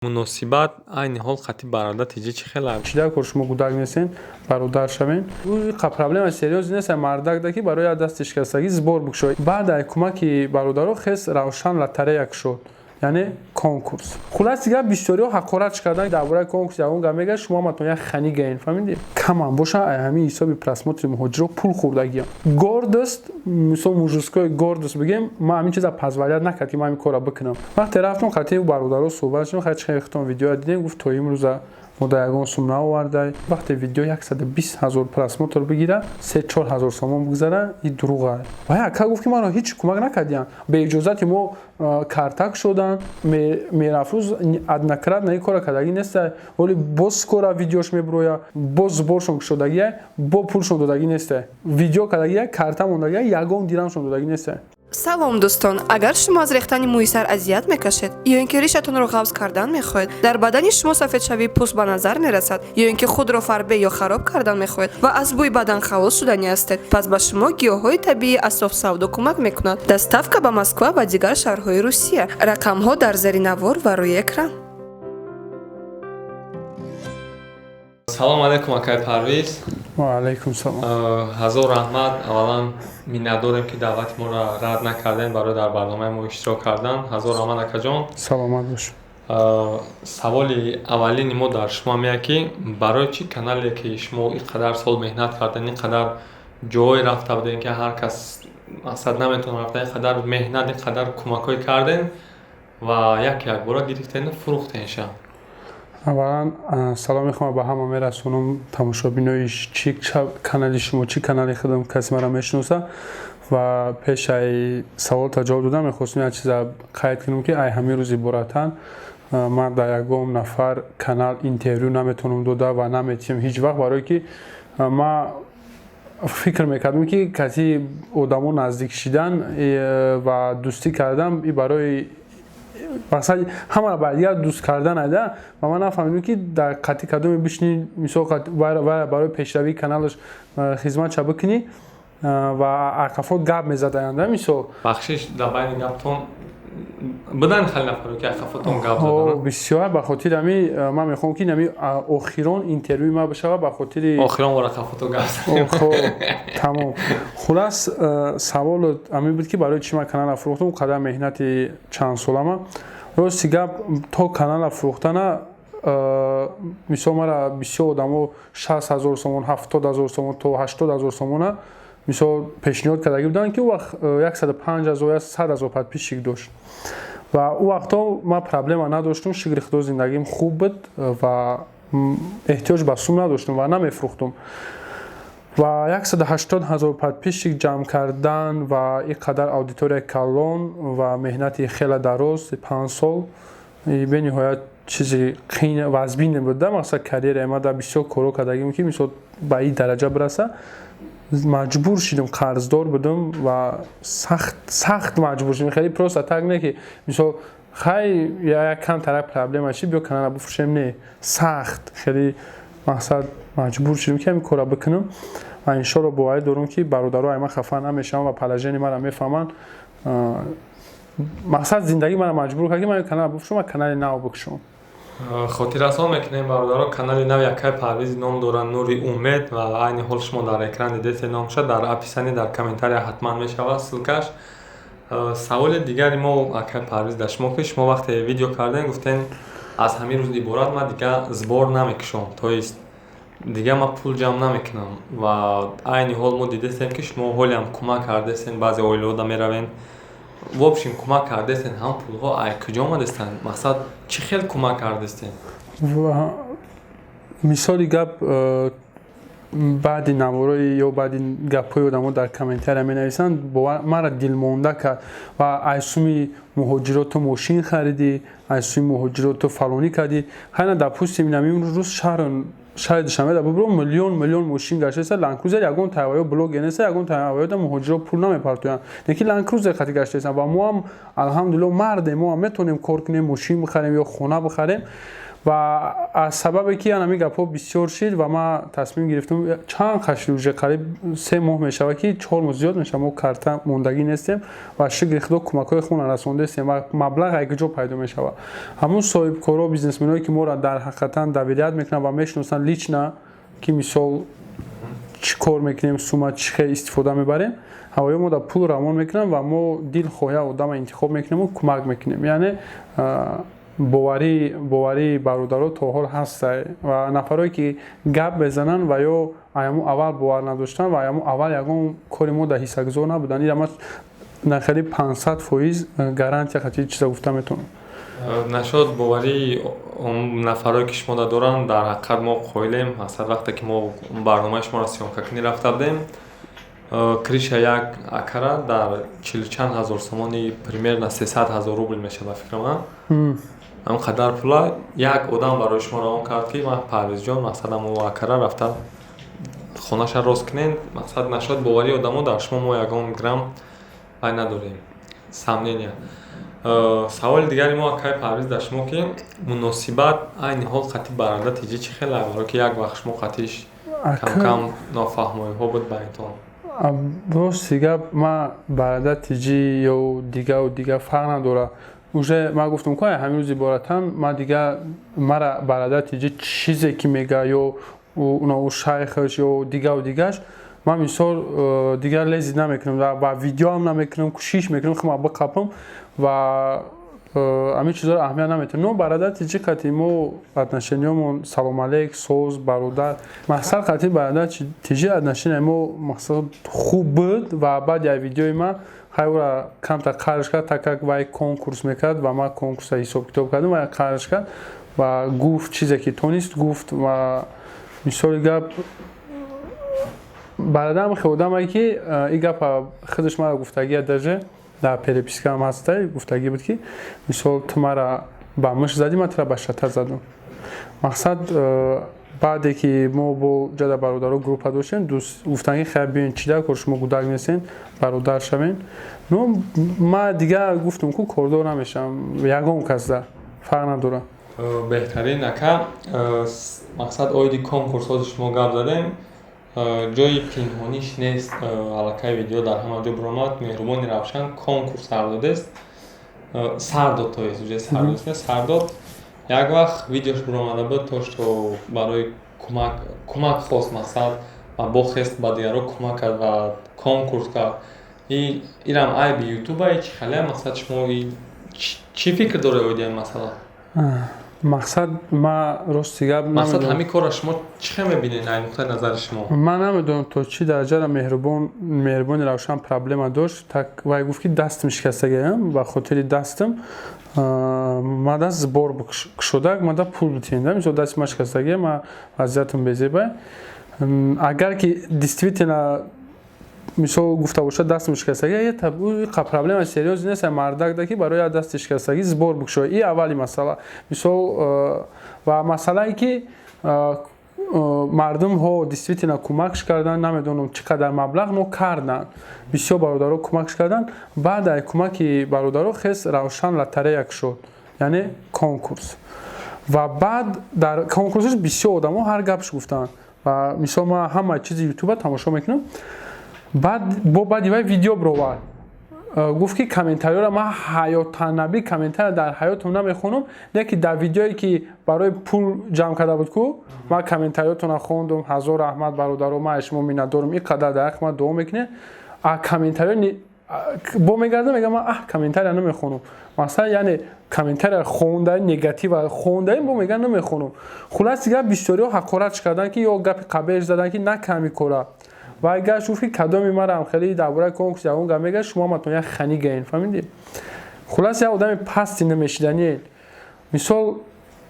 Муносибат айни ҳол қати бародар тиҷи чӣ хел аст? Чӣ дар кор, шумо гудак нестен, бародар шавен. Қа проблема серьёзный нест, мардак да ки барои як дасти шикастагӣ сбор бикушоед. Баъд ай кӯмаки бародаро хес Равшан лотерея кушод, яъне конкурс. Хулас дигар, бисёриҳо ҳақорат кардан дар бораи конкурс, ягон гап мегӯяд, шумо ҳаматон як хани гаен, фаҳмидед? Камам боша, ай ҳамин ҳисоби просмотри муҳоҷиро пул хӯрдагиам. Гордость, мисол, мужской гордость бигем, ман ҳамин чиза позволять накард, ки ман ҳамин корро бикунам. Вақте рафтам, қатъи бародаро суҳбат шудем, хай чихел хитон видеоя дидем, гуфт, то имрӯза мо да ягон сум наовардай. Вақте видео 120 000 просмотр бигира, 3-4 ҳазор сомон бигзара, и дурӯға. Ва яка гуфт, ки маро ҳеҷ кӯмак накардиян, беиҷозати мо картак шудан. Мерафрӯз однократно ин кора кардагӣ неста, вале боз скоро видеош мебироя, боз сборшон кушодагия, бо пулшон додагӣ неста, видео кардагия, карта мондагия, ягон дирамшон додагӣ неста. Салом, дӯстон! Агар шумо аз рехтани мӯи сар азият мекашед ё ин ки ришатонро ғафз кардан мехоҳед, дар бадани шумо сафедшавии пӯст ба назар мерасад, ё ин ки худро фарбе ё хароб кардан мехоҳед ва аз бӯи бадан халос шуданӣ ҳастед, пас ба шумо гиёҳҳои табиии Асоф Савдо кӯмак мекунад. Доставка ба Москва ва дигар шаҳрҳои Русия. Рақамҳо дар зери навор ва рӯи экран. Салом алайкум, акай Парвиз. Ва алайкум салом. Ҳазор раҳмат. Аввалан, миннатдорем, ки даъвати моро рад накардем барои дар барномаи мо иштирок кардан. Ҳазор раҳмат, акаҷон. Саломат бош. Саволи аввалини мо дар шумо меяд, ки барои чӣ канале, ки шумо ин қадар сол меҳнат кардем, ин қадар ҷое рафта будем, ки ҳар кас мақсад наметавонад рафта, ин қадар меҳнат, ин қадар кӯмакҳое кардем ва як якбора гирифтену фурӯхтенша? Аввалан, салом мехоҳам ба ҳама мерасонам, тамошобинои чӣ канали шумо, чӣ канали худам, касе маро мешиноса. Ва пеш ай саволта ҷавоб додан мехостам як чиза қайд кунам, ки ай ҳамин рӯз иборатан ман дар ягон нафар канал интервю наметавонам дода ва наметиҳам ҳеҷ вақт, барое ки ман фикр мекардам, ки каси одамо наздик шидан ва дӯстӣ кардан и барои мақсад ҳамаро ба дигар дӯст кардан айда. Ва ман нафаҳмидам, ки дар қатъи кадоме бишинӣ, мисол, барои пешравии каналаш хизматша бикунӣ ва ақафо гап мезад аянда, мисол. Бахшиш, дар байни гаптон, будан хеле нафаро, ки ақафотон гап задан? Бисёр. Ба хотири ҳами ман мехоҳам, ки ҳами охирон интервюи ман бишава, ба хотири Охирон бор ақафото гап. Тамом. Хулас, савол ҳамин буд, ки барои чӣ ман канала фурӯхтам, қадар меҳнати чандсолама. Рости гап, то канала фурӯхтана, мисол, мара бисёр одамо 60 000 сомон, 70 000 сомон то 80 000 сомона, мисол, пешниҳод кардагӣ буданд, ки ӯ вақт 105 000, 100 000 подписчик дошт. Ва ӯ вақтҳо ман проблема надоштум, шукри Худо, зиндагим хуб буд ва эҳтиёҷ ба сум надоштум ва намефурӯхтум. Ва 180 000 подписчик ҷамъ кардан ва ин қадар аудиторияи калон ва меҳнати хеле дароз, 5 сол, бениҳоят чизи вазбине буда. Мақсад, карьераи ман дар бисёр корҳо кардагим, ки, мисол, ба ин дараҷа бираса, маҷбур шудам, қарздор будам ва сахт сахт маҷбур шудам. Хеле просто так не, ки, мисол, хай, як камтарак проблема шид, биё канала бифурӯшем. Не, сахт хеле, мақсад, маҷбур шудам, ки ҳамин корро бикунам. Ва иншоалло, боварӣ дорам, ки бародаро ай ман хафа намешаванд ва положение маро мефаҳманд. Мақсад, зиндагӣ маро маҷбур кард, ки ман канала бифурӯшам ва канали нав бикушам. Хотиррасон мекунем, бародаро, канали нави акай Парвиз ном дорад «Нури умед» ва айни ҳол шумо дар экран дидете номша, дар описание, дар комментария ҳатман мешавад ссылкаш. Саволи дигари мо, акай Парвиз, дар шумо, ки шумо вақте видео кардем, гуфтем, аз ҳамин рӯз иборат ман дигар сбор намекушом, то есть дигар ман пул ҷамъ намекунам. Ва айни ҳол мо дидестем, ки шумо ҳолиам кӯмак кардестем, баъзе оилаҳода меравем, в общем, кӯмак кардестем. Ҳам пулҳо ай куҷо омадестанд? Мақсад, чӣ хел кӯмак кардестем? Мисоли гап, баъди наворои ё баъди гапҳои одамо дар комментария менависанд, маро дилмонда кард ва ай суми муҳоҷирот ту мошин харидӣ, ай суми муҳоҷирот ту фалонӣ кардӣ. Хайна, допустим, инами рӯз шаҳри Душанбе бубро, миллион миллион мошин гаштаеста, Ландкрузер. Ягон таваё блогер неста, ягон таваёда муҳоҷиро пул намепартоянд, лекин Ландкрузер хати гаштаестанд. Ва мо ҳам, алҳамдулилло, мардем, мо ҳам метавонем кор кунем, мошин бихарем ё хона бихарем. Ва аз сабабе ки ҳамин гапҳо бисёр шид ва ман тасмим гирифтам, чанд қашри уже қариб 3 моҳ мешавад, ки 4 моҳ зиёд мешавад, мо карта мондагӣ нестем ва, шукри Худо, кӯмакҳои худро расондаистем. Ва маблағ аз куҷо пайдо мешавад? Ҳамун соҳибкоро, бизнесменое, ки моро дар ҳақиқатан доверять мекунанд ва мешиносанд лично, ки мисол чӣ кор мекунем, сума чӣ хел истифода мебарем, ҳавоё мо дар пул равон мекунанд ва мо дилхоҳя одама интихоб мекунему кӯмак мекунем. Яъне боварии бародаро то ҳол ҳаста. Ва нафарое, ки гап мезананд ва ё аяму аввал бовар надоштанд ва аяму аввал ягон кори мо дар ҳиссагузор набуданд, ира ман нахели 500% гарантия хати чиза гуфта метавонам. Нашод боварии он нафарое, ки шумо доранд, дар ҳақиқат мо қоилем. Мақсад, вақте ки мо барномаи шуморо съёмка кунӣ рафта будем, крыша як акара дар чилу чанд ҳазор сомони, примерно 300 000 рубл мешавад, ба фикри ман, ҳам қадар пула як одам барои шумо равон кард, ки ман, Парвизҷон, мақсад, ҳамо акара рафта хонаша рост кунед. Мақсад, нашод боварии одамо дар шумо мо ягон грамм вай надорем, сомнения. Саволи дигари мо, акаи Парвиз, дар шумо, ки муносибат айни ҳол қати Бародар Тиҷӣ чӣ хел? Баро ки як вақт шумо қатиш камкам нофаҳмоиҳо буд байнтон. Рости гап, ман Бародар Тиҷӣ ё дигаву дига фарқ надорад. Уже ман гуфтам ку, ҳамин рӯз иборатан ман дига мара Бародар Тиҷӣ чизе ки мега ё шайхаш ё дигаву дигаш, ман мисол дигар лезить намекунам ва видеоам намекунам, кӯшиш мекунам ки ман биқапам ва ҳамин чизҳоро аҳамият наметиҳам. Но Бародар Тиҷӣ қати мо отношения мон салом алейк, соз, бародар. Мақсад, қати Бародар Тиҷӣ отношения мо, мақсад, хуб буд ва баъди як видеои ман хай ӯра камтар қарш кард, так как вай конкурс мекард ва ман конкурса ҳисоб китоб кардам, вай қарш кард ва гуфт чизе ки тонист гуфт. Ва мисоли гап, бародарам хел одаме, ки ин гапа худаш мара гуфтагия, даже дар переписка ам ҳаста, гуфтагӣ буд, ки мисол ту мара ба муш задӣ, ман тура ба шата задам. Мақсад, баъде ки мо бо ҷада бародаро группа доштем, гуфтан, ки хайр, биёен, чӣ дар кор, шумо гудак нестен, бародар шавем. Но ма дигар гуфтам ку кордор намешавам ягон касда, фарқ надорад. Беҳтарин, ака. Мақсад, оиди конкурсҳози шумо гап задем, ҷои пинҳониш нест, аллакай видео дар ҳама ҷо биромад. Меҳрубони Равшан конкурс сар додест, сар дод, то есть уже сар додест, сар дод. Як вақт видеош биромада буд, то что барои кӯмак хост, мақсад, ва бохест, ба дигарро кӯмак кард ва конкурс кард. Ирам айби Ютуба чӣ хале? Мақсад, шумо чӣ фикр доред оиди ин масъала? Мақсад, ма рости гап Мақсад, ҳамин корро шумо чӣ хел мебинед аз нуқтаи назари шумо? Ман намедонам, то чӣ дараҷаро Меҳрубони Равшан проблема дошт. Так вай гуфт, ки дастам шикастагиам, ба хотири дастам ма даст сбор кушода, мада пул битиҳем. Мисол, дасти ма шикастагия, ма вазъиятам безебай. Агар ки действительно, мисол, гуфта бошад, дастам шикастагӣ, проблема серьёзный нест, мардак да, ки барои як дасти шикастагӣ сбор бикушояд. И аввали масъала, мисол, ва масъалае, ки мардумҳо действительно кӯмакш карданд, намедонам чӣ қадар маблағ, но карданд, бисёр бародаро кӯмакш карданд. Баъд аз кӯмаки бародаро хес Равшан лотерея кушод, яъне конкурс. Ва баъд дар конкурсаш бисёр одамо ҳар гапш гуфтанд. Ва мисол, ман ҳама чизи Ютуба тамошо мекунам. Баъд бо баъди вай видео бировард, гуфт, ки комментариёро ман ҳаёттанабӣ, комментария дар ҳаётам намехонам, не ки дар видеое, ки барои пул ҷамъ карда буд ку, ман комментариётона хондум, ҳазор раҳмат, бародаро, ман аз шумо миннатдорам, ин қадар дар ҳаққи ман дуо мекунед. А комментариё бо мегардам, мегам, ман комментария намехонам. Масалан, яъне комментария хонда, негатива хондаем, бо меган намехонам. Хулас дигар бисёриҳо ҳақоратш карданд, ки ё гапи қабеҳ заданд, ки наками кора. Ва гаш гуфт, ки кадоми марам хеле дар бораи конкурс ягон гап мегӯяд, шумо ҳаматон як ханигаен, фаҳмидӣ? Хулас, як одами пасти намешиданиед. Мисол,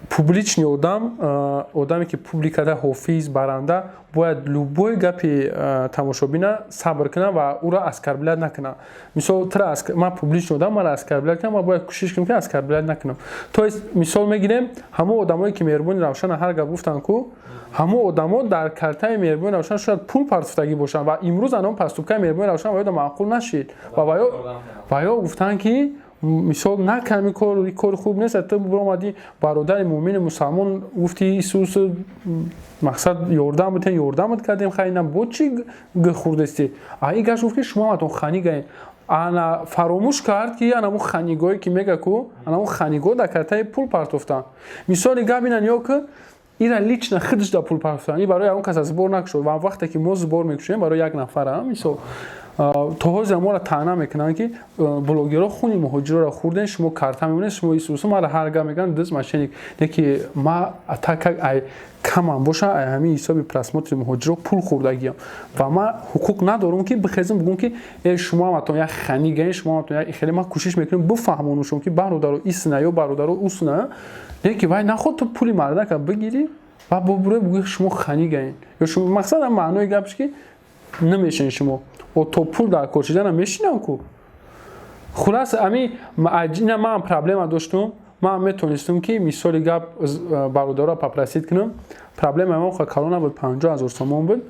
публичный одам, одаме, ки публикада ҳофиз, баранда, бояд любой гапи тамошобина сабр кунад ва ӯро оскорблять накунад. Мисол, тра ман публичный одам, мара оскорблять кунам, ман бояд кӯшиш кунам, ки оскорблять накунам. То есть мисол мегирем, ҳамон одамое, ки Меҳрубони Равшана ҳар гап гуфтанд ку, ҳамон одамо дар картаи Меҳрубони Равшан шояд пул партофтагӣ бошанд ва имрӯз анон поступка и Меҳрубони Равшан ва ёда маъқул нашид ва ё гуфтанд, ки Мисол, наками кор, кори хуб нест. Ту биромадӣ, бародари муъмини мусалмон, гуфти Исус, мақсад ёрдам битен, ёрдамат кардем. Хайна бо чӣ хурдестӣ? А и гаш гуфт, ки шумо ҳаматон ханигаем. Ана фаромӯш кард, ки анаму ханигое, ки мега ку, анаму ханиго дар картаи пул партофтан. Мисоли гап ина ё ки ира лично худаш да пул партофтан, и барои ягон кас сбор накушод. Ва вақте ки мо сбор мекушем барои як нафара, мисол, то ҳозир моро таъна мекунанд, ки блогерҳо хуни муҳоҷироро хӯрден, шумо карта мемонед, шумо исусу. Мара ҳар гап мекунанд, дыз, мошенник. Неки ма так как ай камам боша, ай ҳамин ҳисоби просмотри муҳоҷиро пул хӯрдагиам ва ман ҳуқуқ надорам, ки бихезам, бигӯм, ки э, шумо ҳаматон як ханигаен, шумо ҳаматон як хеле. Ман кӯшиш мекунем бифаҳмонам шумо, ки бародаро, исна ё бародаро, усна. Неки вай наход ту пули мардака бигирӣ ва бобурӯй бигӯи, шумо ханигаен ё шумо. Мақсад, маънои гапш, ки намешен шумо то пул дар кор шидана мешинам ку. Хулас, ами ина ман проблема доштум. Ман метонистум, ки, мисоли гап, бародаро попросить кунам. Проблема ман калон набуд, 50 000 сомон буд.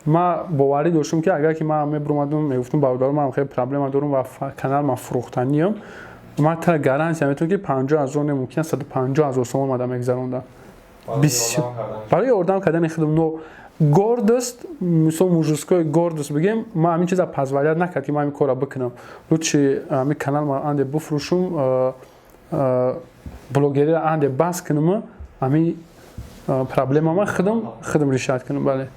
Ман боварӣ доштум, ки агар ки ман мебуромадум, мегуфтум: «Бародаро, ман хеле проблема дорум ва канал ман фурӯхтаниям», ман та гарантия метавонам, ки 50 000 не, мумкин 150 000 сомон мада мегзарондам барои ёрдам кардани худам. Но гордость, мисол, мужской гордость бигем, ман ҳамин чиза позволять накард, ки ман ҳамин корро бикунам. Лучше ҳамин канал ма анде буфурӯшум, блогериро анде бас кунам, ҳамин проблема ма худам решать кунам. Бале,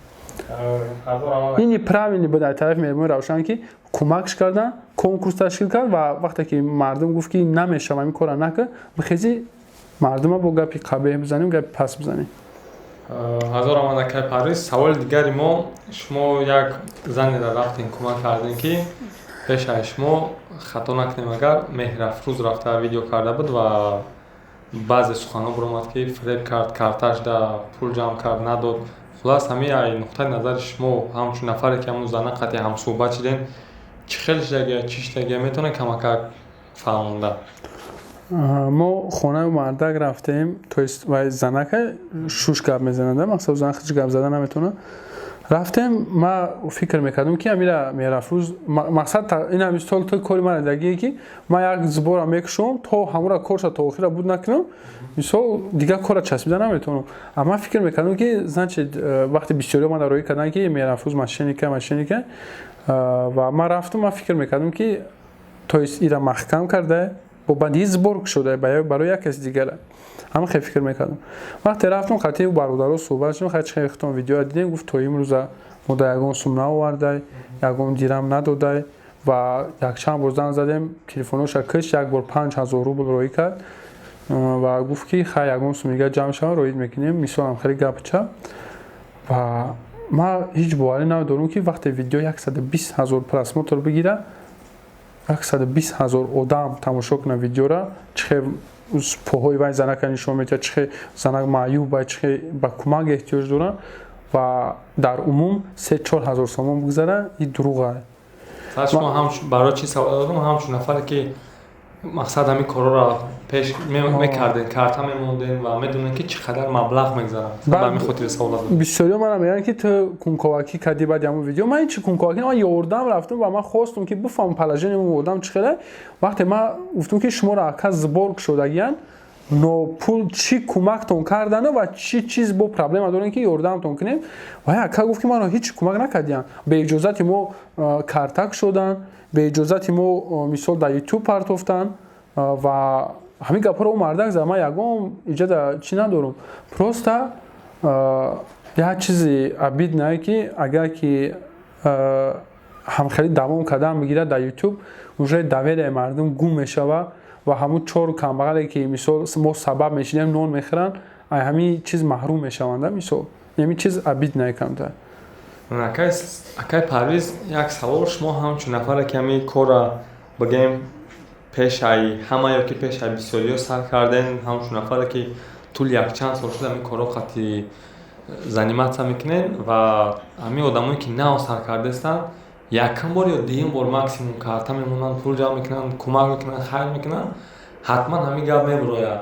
ин неправильный буд аз тарафи меҳрубони Равшан, ки кӯмакш кардан, конкурс ташкил кард ва вақте ки мардум гуфт, ки намешавам, ҳамин корро накард, бихези мардума бо гапи қабеҳ бизанем, гапи пас бизанем. Ҳазор омад, акай Парвиз. Саволи дигари мо: шумо як занеро рафтем, кӯмак кардем, ки пешаи шумо, хато накунем агар, Меҳрафрӯз рафта видео карда буд ва баъзе суханҳо баромад, ки фиреб кард, карташ да пул ҷамъ кард, надод. Хулас, ҳамин ай нуқтаи назари шумо, ҳамчун нафаре, ки ҳамун зана қатъи ҳамсӯҳбат шудем, чӣ хел шудагия, чӣ шудагия, метавонед камакак фаҳмонда? Мо хонаи мардак рафтем, то есть вай занака шуш гап мезанада, мақсад, зан худш гап зада наметавонад. Рафтем, ма фикр мекардам, ки амира Меҳрафрӯз, мақсад, ин ҳами сол то кори ман дагие, ки ман як сбора мекушом, то ҳамура корша то охира буд накунам, мисол, дигар кора часпида наметавонам. А ман фикр мекардам, ки, значит, вақте бисёриҳо ман роҳӣ карданд, ки Меҳрафрӯз мошенника, мошенника, ва ман рафтам, ман фикр мекардам, ки, то есть, ира маҳкам карда, бо банди сбор шуда барои як каси дигара. Ҳама хел фикр мекардам. Вақте рафтам, қатъи бародаро суҳбат шудем. Хай, чихел хитон видеоя дидем, гуфт, то имрӯза мо да ягон сум наовардай, ягон дирам надодай. Ва якчанд бор занг задем, телефоноша киш, як бор 5000 рубл роӣ кард ва гуфт, ки хай, ягон сум дига ҷамъ шава, роид мекунем. Мисолам, хеле гапча. Ва ман ҳеҷ боварӣ надорам, ки вақте видео 120 000 просмотр бигира, 120 000 одам тамошо кунад видеора, чихел поҳои вай занака нишон медиҳад, чихел занак маъюба, чихел ба кӯмак эҳтиёҷ дорад ва дар умум 3-4 ҳазор сомон бигзара, и дурӯға. Шумо барои чӣ савол додам? Ҳамчун нафаре, ки, мақсад, ҳамин корҳоро пеш мекардем, карта мемондем ва медонем, ки чӣ қадар маблағ мегзарад, ба ҳамин хотири савол додам. Бисёриҳо мана мегӯянд, ки ту кунковакӣ кардӣ баъди ҳамон видео. Ман ҳечи кунковакӣ, ман ёрдам рафтам ва ман хостум, ки бифаҳмам положение одам чӣ хеле. Вақте ман гуфтум, ки шуморо ака сбор шудагиян, но пул чӣ кӯмактон кардану ва чӣ чиз бо проблема дорем, ки ёрдамтон кунем, ва ака гуфт, ки маро ҳеҷ кӯмак накардиян, беиҷозати мо картак шуданд, беиҷозати мо, мисол, дар Ютуб партофтанд. Ва ҳамин гапҳоро ӯ мардак зад. Ман ягон иҷода чӣ надорам, просто як чизи обидное, ки агар ки ҳамхелӣ давом кардан бигирад дар Ютуб, уже доверияи мардум гум мешавад ва ҳамун чору камбағале, ки, мисол, мо сабаб мешинем, нон мехӯранд, ай ҳамин чиз маҳрум мешаванд. Мисол, ҳамин чиз обидное камтар. Акай Парвиз, як савол: шумо ҳамчун нафаре, ки ҳамин корра, бигем, пешаи ҳама ё ки пешаи бисёриҳо сар кардем, ҳамчун нафаре, ки тӯли якчанд сол шуд ҳамин корҳо қатъи заниматься мекунед, ва ҳамин одамое, ки нав сар кардаистанд, якум бор ё дуюм бор максимум карта мемонанд, пул ҷамъ мекунанд, кӯмак мекунанд, хайр мекунанд, ҳатман ҳамин гап мебурояд,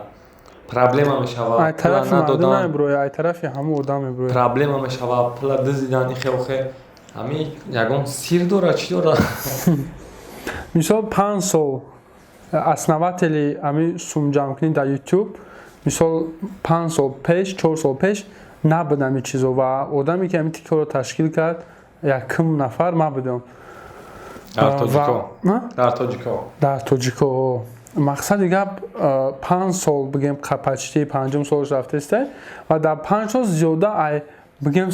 проблема мешавад. Ай тарафи мардум намебурояд, ай тарафи ҳамун одам мебурояд. Проблема мешавад, пула дузидан, ихе-охе. Ҳамин ягон сир дорад, чӣ дорад? Мисол, 5 сол Основатели ами сумҷамкунӣ дар Ютуб, мисол, 5 сол пеш, 4 сол пеш набуд ҳамин чизо ва одаме, ки ҳамин корро ташкил кард, якум нафар ман будам. Дар тоҷико? Дар тоҷико. Мақсади гап, 5 сол, бигем, почти панҷум солш рафтеста ва дар 5 сол зиёда ай, бигем,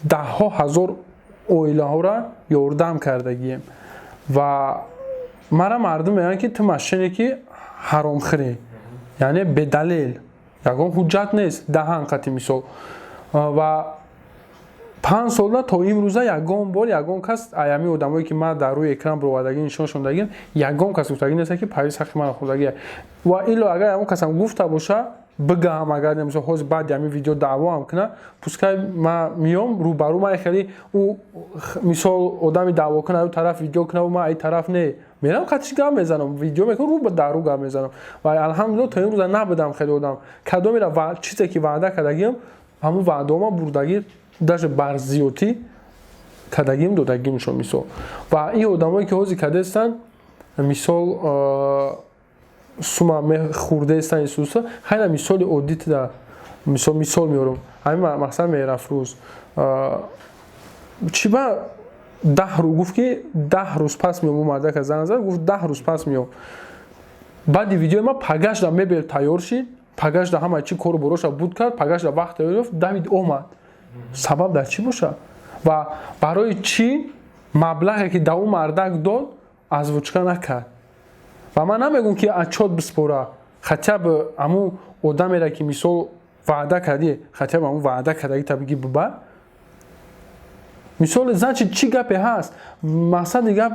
даҳҳо ҳазор оилаҳоро ёрдам кардагием. Ва мара мардум мегӯянд, ки ту мошенники, ҳаромхӯрӣ, яъне бедалел, ягон ҳуҷҷат нест, даҳан қати, мисол. Ва 5 сола то имрӯза ягон бор ягон кас, аями одамое, ки ман дар рӯи экран бировардагӣ, нишоншондагим, ягон кас гуфтагӣ нест, ки Парвиз ҳаққи мана хӯрдагия. Ва илло агар ягон касам гуфта боша, бигаҳам, агар, мисол, ҳозир баъди ҳамин видео даъвоам куна, пускай ма миём рӯбарӯ. Ма хеле ӯ, мисол, одами даъво куна, ӯ тараф видео куна, ма ай тараф не мерам, қатиш гап мезанам, видео мекунам, рӯ дар рӯ гап мезанам. Ва алҳамдулилла, то имрӯза набудам хеле одам, кадомера чизе ки ваъда кардагиам, ҳамун ваъдаома бурдагӣ, даже бар зиёдтӣ кардагим, додагимшон, мисол. Ва ин одамое, ки ҳозир кардастанд, мисол, сума мехӯрдаистанд, исуса хайна, мисоли оддитда, мисол меорам, ҳамин мақсад, Меҳрафрӯз чӣ ба 10 рӯз гуфт, ки 10 рӯз пас меом. Мардака занг зад, гуфт: «10 рӯз пас меом». Баъди видеои ма пагашда мебел тайёр шид, пагашда ҳама чӣ кору бороша буд кард, пагашда вақт тайёр ёфт, давид омад. Сабаб дар чӣ бошад ва барои чӣ маблағе, ки да ӯ мардак дод, озвучка накард? Ва ман намегӯм, ки отчёт биспора, хотя бы ҳамун одамере, ки, мисол, ваъда кардӣ, хотя бы ҳамун ваъда кардагита бигӣ, бибар, мисол. Значит, чӣ гапе ҳаст? Мақсади гап,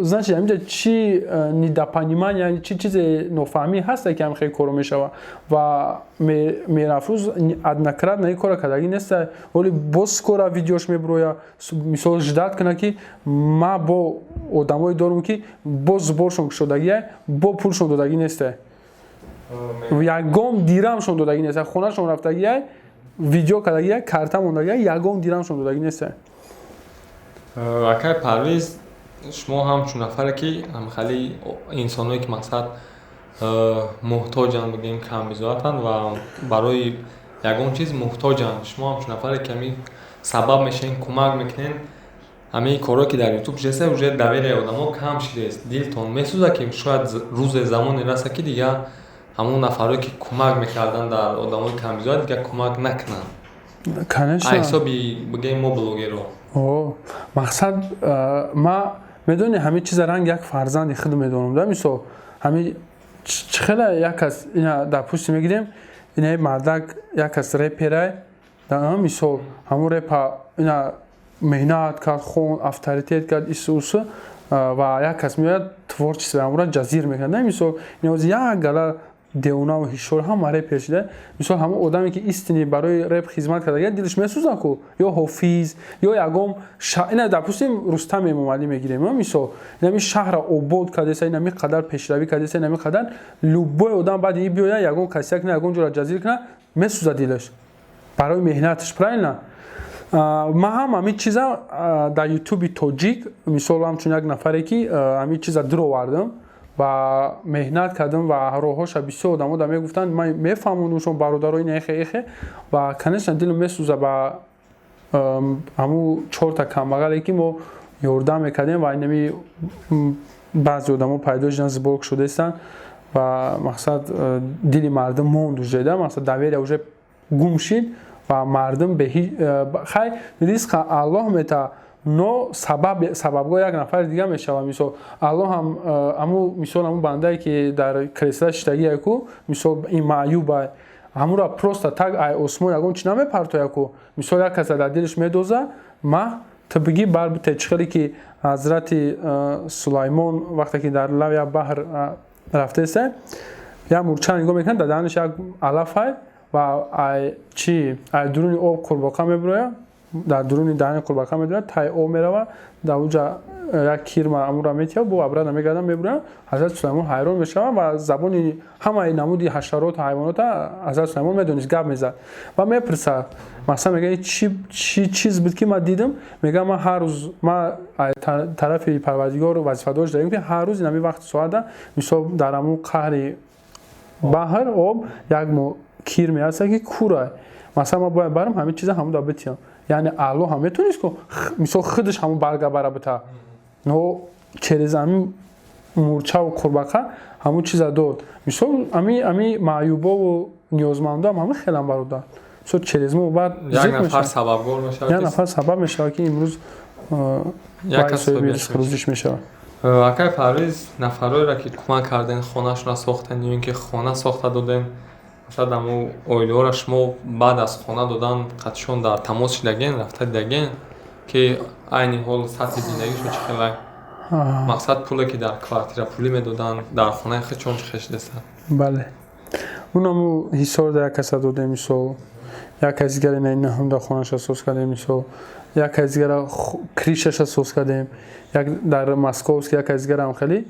значит, ҳаминҷа чӣ недопонимание, чӣ чизе нофаҳмӣ ҳаста, ки ҳам хеле коро мешава. Ва Меҳрафрӯз однократно ин кора кардагӣ неста. Оли боз скоро видеош мебуроя, мисол, ждать куна, ки ма бо одамое дорум, ки боз сборшон кушодагия, бо пулшон додагӣ неста, ягон дирамшон додагӣ неста. Хонашон рафтагия, видео кардагия, карта мондагия, ягон дирамшон додагӣ неста. Акай Парвиз, шумо ҳамчун нафаре, ки ҳамхали инсоное, ки, мақсад, муҳтоҷанд, бигӯем, камбизоатанд ва барои ягон чиз муҳтоҷанд, шумо ҳамчун нафаре, ки ҳамин сабаб мешавед, кӯмак мекунед, ҳамаи корҳое, ки дар Ютуб шудааст, уже доверияи одамо кам шудааст, дилтон месӯзад, ки шояд рӯзе замоне расад, ки дигар ҳамон нафарое, ки кӯмак мекарданд дар одамои камбизоат, дигар кӯмак накунанд? Конечно. Ҳисоби, бигӯем, мо блогерро. Мақсад, ма, медони, ҳамин чиза ранг як фарзанди худ медонам да. Мисол, ҳамин чӣ хела як кас, ина дар пушти мегирем, ина мардак, як кас реперай, мисол, ҳамун репа ина меҳнат кард, хон, авторитет кард, ису усу, ва як кас меояд, творчество ҳамура ҷазир мекунад. Мисол, ин як гала девонаву ҳишор ҳама репер шуда. Мисол, ҳамон одаме, ки истини барои реп хизмат карда, дилаш месӯзад ку. Ё Ҳофиз, ё ягон, ина, допустим, Рустам Эмомалӣ мегирем, мисол, инами шаҳра обод кардеса, инами қадар пешравӣ кардеса, инами қадар любой одам баъди ин биёяд, ягон касия кунад, ягон ҷора ҷазир кунад, месӯзад дилаш барои меҳнаташ, правильно? Ман ҳам ҳамин чиза дар Ютуби тоҷик, мисол, ҳамчун як нафаре, ки ҳамин чиза дуровардам ва меҳнат кардам ва роҳҳоша бисёр одамо да мегуфтанд, ман мефаҳмонумшон, бародаро, ин эхе эхе. Ва, конечно, дилам месӯза ба ҳамун чорта камбағале, ки мо ёрдам мекардем, ва инами баъзе одамо пайдо шудан, сбор шудаистанд ва, мақсад, дили мардум монд уже да, мақсад, доверие уже гум шид ва мардум хай, ризқа Аллоҳ мета, но сабаб, сабабгоҳ як нафари дига мешавад. Мисол, Аллоҳ ҳам аму, мисол, ҳамун бандае, ки дар кресла шиштагия ку, мисол, ин маъюба, ҳамура просто так ай осмон ягон чи намепартоя ку. Мисол, як каса дар дилаш медоза, ма ту бигӣ бар бите, чӣ хеле ки ҳазрати Сулаймон, вақте ки дар лави як баҳр рафтеста, як мурча нигоҳ мекунад, дар даҳанаш як алафай ва ай чи, ай дуруни об қурбоқа мебирояд. Дар дуруни даҳани қурбақа медурад, тай об мерава, дар уҷа як кирма амура метиҳад, бо обратно мегардам, мебурам. Ҳазрати Сулаймон ҳайрон мешавад ва забони ҳамаи намуди ҳашароту ҳайвонота ҳазрати Сулаймон медонист, гап мезад ва мепурсад. Масалан, мега, чӣ чиз буд, ки ман дидам? Мега, ман ҳар рӯз ма тарафи Парвардигор вазифадор шудаем, ки ҳар рӯз инами вақти соата, мисол, дар ҳамун қаъри баҳр об як кирме ҳаста, ки курай. Масалан, ман бояд барам, ҳамин чиза ҳамуда битиҳам. Яъне Аллоҳ ҳам метонист, ку мисол, худаш ҳамун барга бара бита, но через ҳамин мурчаву қурбақа ҳамун чиза дод. Мисол, ами маъюбову ниёзмандоам ҳамин хелам, бародар. Мисол, через мо баъд як нафар сабабгор мешавад. Як нафар сабаб мешавад, ки имрӯз рӯзиш мешавад. Акай Парвиз, нафарҳоеро, ки кӯмак кардем, хонашонро сохтем ё ин ки хона сохта додем, масалан, аму оилаҳоро шумо баъд аз хона додан қатишон дар тамос шидаген, рафта дидаген, ки айни ҳол сатҳи зиндагишон чӣ хелай? Мақсад, пуле, ки дар квартира пулӣ медоданд, дар хонаи худшон чӣ хел шудастанд? Бале, унаму Ҳисор да як каса додем, мисол, як кас дигаре наҳумда хонаша соз кардем, мисол, як кас дигара крыша ша соз кардем, як дар Московский, як кас дигарам хеле.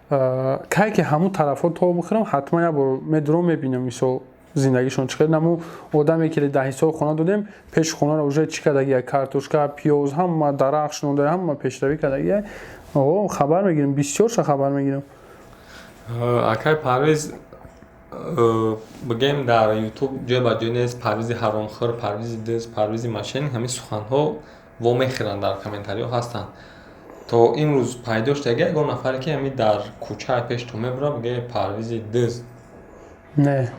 Кай ки ҳамун тарафҳо то бихӯрам, ҳатман як бор медурам, мебинам, мисол, зиндагишон чӣ хел. Наму одаме, ки дар Ҳисор хона додем, пеши хонаро уже чӣ кардагия, картошка, пиёз, ҳама дарахт шинонда, ҳама пешравӣ кардагия. Хабар мегирем, бисёрша хабар мегирем. Акай Парвиз, бигем, дар Ютуб ҷой ба ҷой нест Парвизи ҳаромхӯр, Парвизи дӯз, Парвизи мошенник. Ҳамин суханҳо вомехӯранд, дар комментариҳо ҳастанд. То имрӯз пайдо шудаги ягон нафаре, ки ҳамин дар кӯчаи пеш ту мебурад, бигӯяд: «Парвизи дӯз»? Не,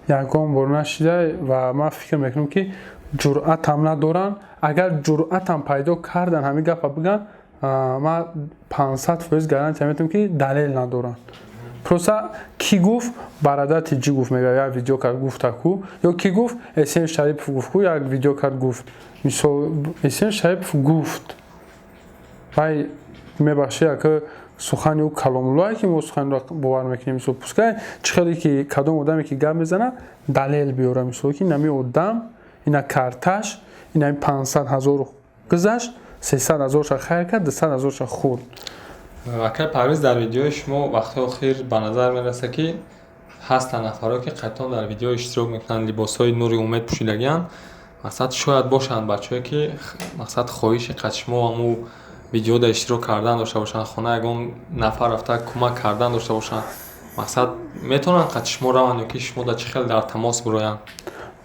ягон бор нашида ва ман фикр мекунам, ки ҷуръатам надоранд. Агар ҷуръатам пайдо кардан, ҳамин гапа бигӯянд, ман 500% гарантия метавонам, ки далел надоранд. Просто кӣ гуфт, бародар тиҷӣ гуфт, мега, як видео кард, гуфта ку, ё кӣ гуфт, Эсен Шарипов гуфт ку, як видео кард, гуфт. Мисол, Эсен Шарипов гуфт, вай, мебахши, яка сухани ӯ каломуллое, ки мо суханро бовар мекунем. Мисол, пускай чӣ хеле ки кадом одаме, ки гап мезана, далел биёра, мисол, ки инами одам, ина карташ, инами 500 000 гузашт, 300 000-ша хайр кард, 200 000-ша хӯрд. Акай Парвиз, дар видеои шумо вақтҳои охир ба назар мерасад, ки ҳастанд нафарое, ки қайтон дар видео иштирок мекунанд, либосҳои Нури Умед пӯшидагианд. Мақсад, шояд бошанд бачаҳое, ки мақсад, хоҳиши қад шумо ҳаму видеода иштирок кардан дошта бошанд, хона ягон нафар рафта кӯмак кардан дошта бошанд. Мақсад, метавонанд қад шумо раванд ё ки шумо дар чӣ хел дар тамос бироянд?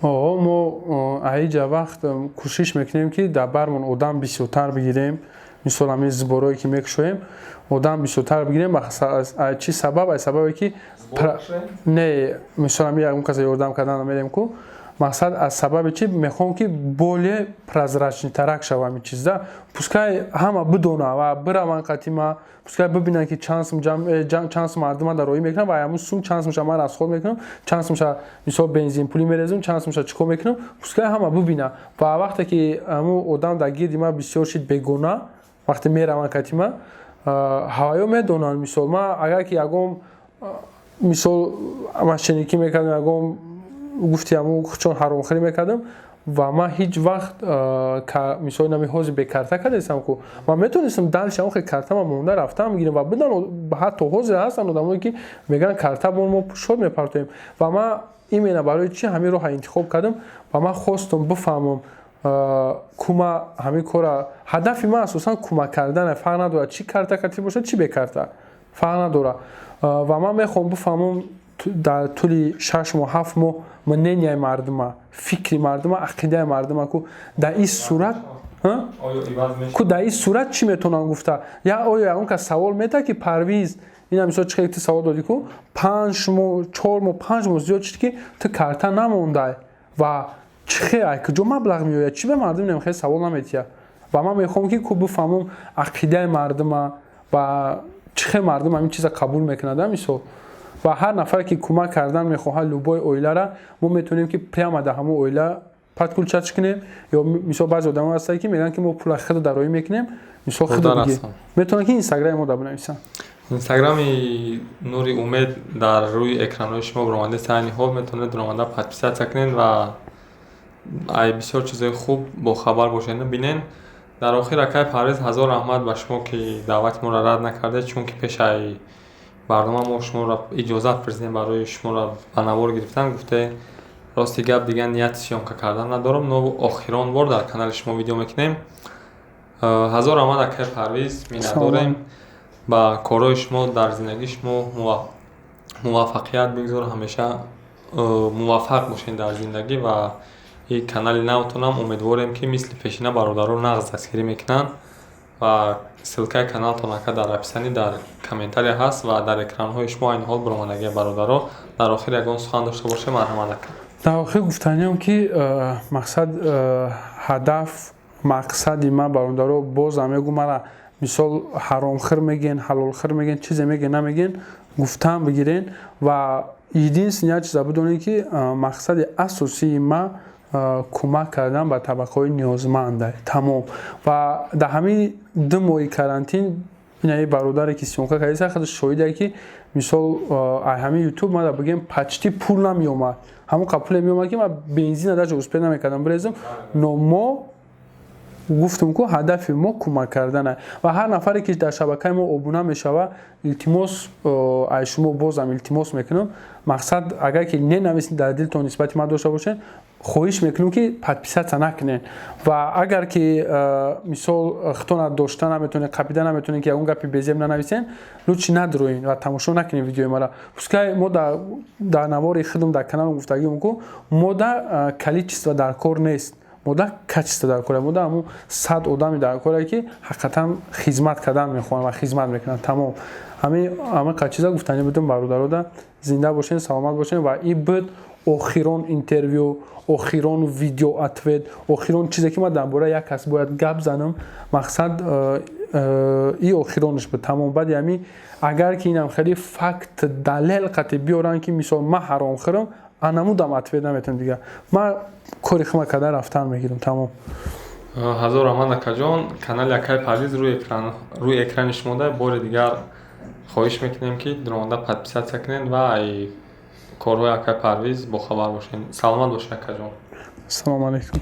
Мо аиҷа вақт кӯшиш мекунем, ки дар бармон одам бисёртар бигирем. Мисол, ҳамин сбор ое, ки мекушоем, одам бисёртар бигирем. Чӣ сабаб? Аз сабабе, ки не, мисол, ҳамин ягон каса ёрдам кардан мерем ку, мақсад, аз сабаби чи мехоҳам, ки более прозрачный тарак шава ҳамин чизда. Пускай ҳама бидона ва бираванд қатима, пускай бибинанд, ки чанд сум чанд сум мардума дар роҳӣ мекунам ва ҳамун сум чанд сумша ман расход мекунам, чанд сумша, мисол, бензин пулӣ мерезам, чанд сумша чӣ кор мекунам, пускай ҳама бибина. Ва вақте ки ҳамун одам дар гирди ман бисёр шид, бегона вақте мераванд катима, ҳаваё медонанд. Мисол, ман агар ки ягон, мисол, мошенник ӣ мекардам, ягон гуфти ҳамун чон ҳаромхӯрӣ мекардам ва ман ҳеҷ вақт, мисол, нами ҳозир бекарта кардастам ку, ман метавонистам дальше ҳамон хел картама монда рафтам гирам ва бидан. Ҳатто ҳозир ҳастанд одамое, ки мегӯянд, карта бо мо шод мепартоем. Ва ман именно барои чӣ ҳамин роҳа интихоб кардам? Ва ман хостум бифаҳмам кума ҳамин кора. Ҳадафи ман асосан кӯмак кардане, фарқ надорад, чӣ карта картӣ бошад, чӣ бекарта, фарқ надорад. Ва ман мехоҳам бифаҳмам дар тӯли 6 моҳ, 7 моҳ мнения и мардума, фикри мардума, ақидаи мардума ку дар ин сурат, ку дар ин сурат чӣ метавонам гуфта. Я оё ягон кас савол метавад, ки Парвиз, ина мисол, чӣ хеле ту савол додӣ ку, 5 моҳ, 4 моҳ, 5 моҳ зиёд шуд, ки ту карта намондай ва чӣ хел, ай куҷо маблағ меояд? Чӣ ба мардум инам хеле савол наметиҳад? Ва ман мехоҳам, ки ку бифаҳмам ақидаи мардума ва чӣ хел мардум ҳамин чиза қабул мекунад, мисол. Ва ҳар нафаре, ки кӯмак кардан мехоҳад любой оилара, мо метавонем, ки прямо дар ҳамон оила подключать кунем. Ё, мисол, баъзе одамо ҳастанд, ки мегӯянд, ки мо пула худо дароӣ мекунем, мисол, худо бигир, метавонанд, ки Инстаграми мо да бинависанд. Инстаграми Нури Умед дар рӯи экранҳои шумо баромада айни ҳол, метавонед ромада подписаться кунед ва Ай бисёр чизои хуб бохабар бошед, бинен. Дар охир, акай Парвиз, ҳазор раҳмат ба шумо, ки даъвати моро рад накардед, чунки пешаи барнома мо шуморо иҷозат пурсидем барои шуморо ба навор гирифтан. Гуфте: «Рости гап, дигар нияти съёмка кардан надорам, но охирон бор дар канали шумо видео мекунем». Ҳазор раҳмат, акай Парвиз, миннатдорем ба корҳои шумо. Дар зиндагии шумо муваффақият бигзор, ҳамеша муваффақ бошед дар зиндагӣ. Ва и канали навтонам умедворем, ки мисли пешина бародаро нағз дастгирӣ мекунанд. Ва ссылкаи каналтон, ака, дар описание, дар комментария ҳаст ва дар экранҳои шумо айни ҳол баромадагия. Бародаро, дар охир ягон сухан дошта бошед, марҳамат, ака. Дар охир гуфтаниам, ки мақсад, ҳадаф, мақсади ман, бародаро, бозам мегӯ, мара мисол ҳаромхӯр мегӯен, ҳалолхӯр мегӯен, чизе мегӯен, намегӯен, гуфтан бигирен. Ва единственное, як чиза бидонед, ки мақсади асосии ма кӯмак кардан ба табақаҳои ниёзманда, тамом. Ва дар ҳамин 2 моҳи карантин инаи бародаре, ки съёмка кардиса, худаш шоҳиде, ки мисол ҳамин Ютуб мада бигем, почти пул намеомад. Ҳамон қа пуле меомад, ки ман бензина даже успеть намекардам бирезам. Но мо гуфтум ку, ҳадафи мо кӯмак кардана. Ва ҳар нафаре, ки дар шабакаи мо обуна мешава, илтимос, ай шумо бозам илтимос мекунам, мақсад, агар ки ненависед, дар дилтон нисбати ман дошта бошед, хоҳиш мекунем, ки подписаться накунед. Ва агар ки мисол хитона дошта наметонед, қапида наметонед, ки ягон гапи безеб нанависен, лучше надроен ва тамошо накунед видеои мара. Пускай мо дар навори худам, дар каналам гуфтагиам ку, мо да количество дар кор нест, мода качество дар кора. Мода ҳамун 100 одами дар коре, ки ҳақиқатан хизмат кардан мехоҳанд ва хизмат мекунанд, тамом. Ҳамин қад чиза гуфтанӣ будум. Бародарода, зинда бошед, саломат бошед. Ва ин буд охирон интервю, охирон видео ответ, охирон чизе, ки ман дар бораи як кас бояд гап занам. Мақсад, и охиронаш буд, тамом. Баъди ҳамин, агар ки инам хеле факт, далел қати биёранд, ки мисол ман ҳаромхӯрам, анамудам ответ наметавонам дигар. Ман кори хума карда рафтан мегирам, тамом. Ҳазор раҳмат, акаҷон. Канали акаи Парвиз рӯи экрани шумо. Бори дигар хоҳиш мекунем, ки дуромада подписаться кунед ва ай корҳои акаи Парвиз бохабар бошед. Саломат бошед, акаҷон. Ассалому алайкум.